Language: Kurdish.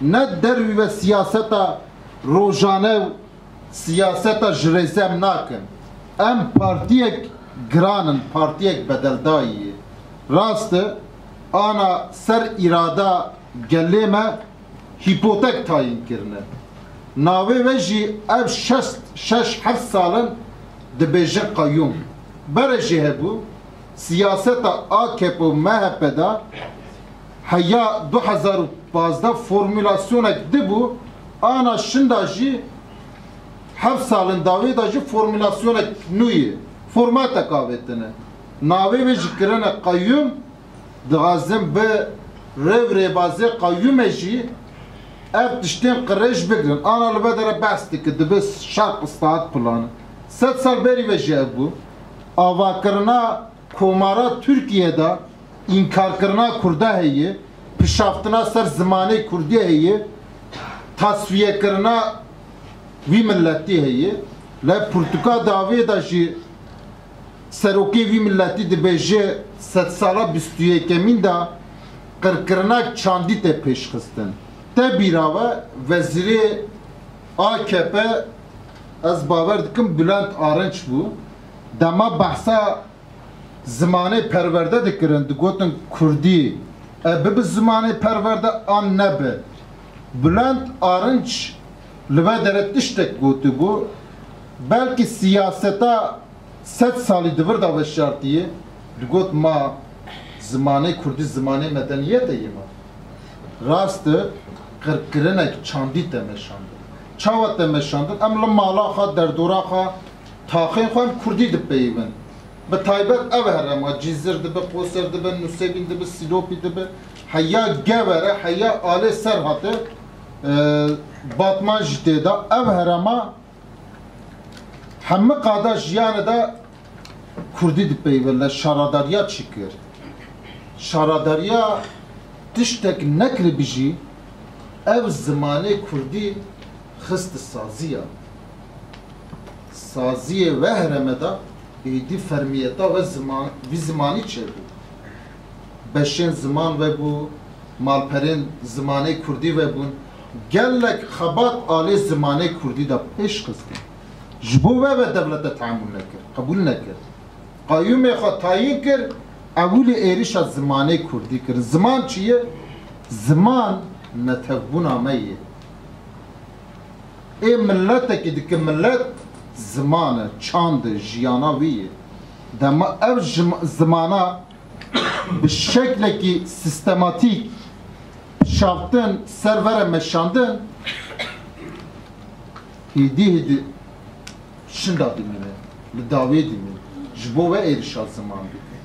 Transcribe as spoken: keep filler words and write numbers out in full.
Ne dervî ve siyaseta rojane û siyaseta ji rêze em nakin. Em partiyek giran in, partiyek bedeldayî ye. Rast e, ana ser îrada gelê me hîpotek tayîn kirine. Navê ve jî ev şeş, şeş heft sal in dibêjin qeyûm. Berê jî hebû, siyaseta A K P û M H P de heya du hezar û pazdeh formûlasyonek dibû, ana şinda jî heft salên dawî de jî formûlasyonek nû ye, formatek avêtine. Navê vê jî kirine qeyûm, dixwazin bi rêv rêbazê qeyûmê jî ev tiştên qirêj bigirin. Ana li vê dere behs dike, dibe şerq islahat planı. Sed sal berî ve jî ev bû. Avakirina Komara Tirkiye de înkarkirina Kurda heye, pişaftina ser zimanê Kurdî heye, tasfiyekirina wî miletî heye. Li pirtûka dawê de jî serokê wî miletî dibêje, sedsala bîst û yekemîn de qirkirina çandî tê pêşxistin. Te bîra ve wezîrê A K P, ez bawer dikim Bülent Arınç bû. Dema behsa zimanê perwerde dikirin, digotin Kurdî, e, bibe zimanê perwerde an nebe. Bülent Arınç li vê dere tiştek gotibû, belkî siyaseta sed salî di vir de veşartiye, digot ma zimanê Kurdî zimanê medeniyetê ye ma. Rast e, qirkirinek çandî te meşandin. Çawa te meşandin? Em li mala xwe, derdora xwe, taxên xwe em Kurdî dipeyivin. Bi taybet ev herema, Cizir dibe, Qoser dibe, Nusêbîn dibe, Sîlopî dibe, heya Gewere, heya alê Serhatê, e, Batman jî tê de. Ev herema hemî qada jiyanê de Kurdî dipeyivin, le şaradariya çi kir? Şaradariya tiştek nekiribî jî ev zimanê Kurdî xist saziya. Saziyê ve hereme de êdî fermiyeta ve ziman, vî zimanî çêbû. Beşên ziman vebû, malperên zimanê Kurdî vebûn. Gelek xebat alê zimanê Kurdî de pêş xistin. Ji bo ve ve dewlete tehamûl nekir, qebûl nekir. Qayûmê xwe tayîn kir, ewilî êrişa zimanê Kurdî kir. Ziman çi ye? Ziman netewbûna me ye. Ê miletekî dike milet ziman e, çand e, jiyana wî ye. Dema ev jim-, zimana bi şeklekî sîstematîk şaftin ser vere meşandin, hêdî hêdî şinda dimîne, li dawê dimîne. Ji bo ve êrişa ziman dike.